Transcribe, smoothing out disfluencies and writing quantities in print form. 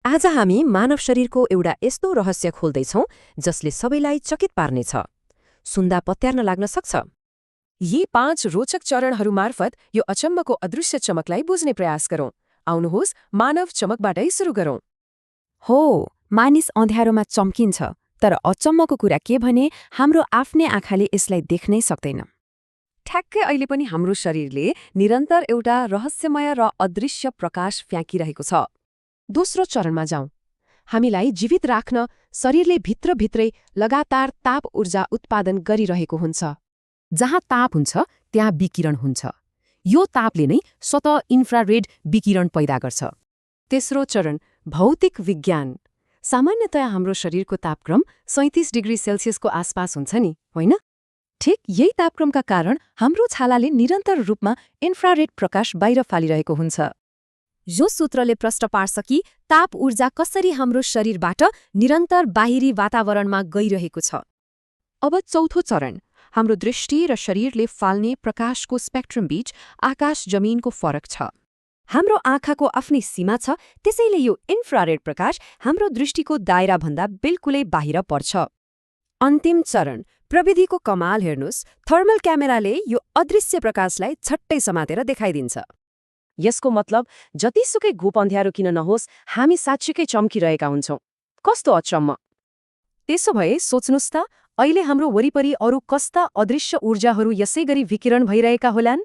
आज हामी मानव शरीरको एउटा यस्तो रहस्य खोल्दैछौं जसले सबैलाई चकित पार्नेछ। सुन्दा पत्यार्न लाग्न सक्छ। यी 5 रोचक चरणहरू मार्फत यो अचम्मको अदृश्य चमकलाई बुझ्ने प्रयास गरौं। आउनुहोस् मानव चमकबाटै सुरु गरौं। हो, मानिस अँध्यारोमा चम्किन्छ, तर अचम्मको कुरा के भने हाम्रो आफ्नै आँखाले यसलाई देख्नै सक्दैन। ठ्याक्कै अहिले पनि हाम्रो शरीरले निरन्तर एउटा रहस्यमय र अदृश्य प्रकाश फ्याँकिरहेको छ। दोस्रो चरणमा जाउँ। हामीलाई जीवित राख्न शरीरले भित्रभित्रै लगातार ताप ऊर्जा उत्पादन गरिरहेको हुन्छ। जहाँ ताप हुन्छ त्यहाँ विकिरण हुन्छ। यो तापले नै स्वतः इन्फ्रारेड विकिरण पैदा गर्छ। तेस्रो चरण भौतिक विज्ञान। सामान्यतया हाम्रो शरीरको तापक्रम 37 डिग्री सेल्सियसको आसपास हुन्छ नि, होइन? ठिक यही तापक्रमका कारण हाम्रो छालाले निरन्तर रूपमा इन्फ्रारेड प्रकाश बाहिर फालिरहेको हुन्छ। यो सूत्रले प्रश्न पार्छ कि ताप ऊर्जा कसरी हाम्रो शरीरबाट निरन्तर बाहिरी वातावरणमा गइरहेको छ। अब चौथो चरण, हाम्रो दृष्टि र शरीरले फाल्ने प्रकाशको स्पेक्ट्रम बीच आकाश जमिनको फरक छ। हाम्रो आँखाको आफ्नै सीमा छ, त्यसैले यो इन्फ्रारेड प्रकाश हाम्रो दृष्टिको दायराभन्दा बिल्कुलै बाहिर पर्छ। अन्तिम चरण प्रविधिको कमाल हेर्नुस्। थर्मल क्यामेराले यो अदृश्य प्रकाशलाई छट्टै समातेर देखाइदिन्छ। यसको मतलब जतिसुकै घुप अँध्यारो किन नहोस्, हामी साँच्चीकै चम्किरहेका हुन्छौं। कस्तो अचम्म! त्यसो भए सोच्नुस् त, अहिले हाम्रो वरिपरि अरू कस्ता अदृश्य ऊर्जाहरू यसै गरी विकिरण भइरहेका होलान्?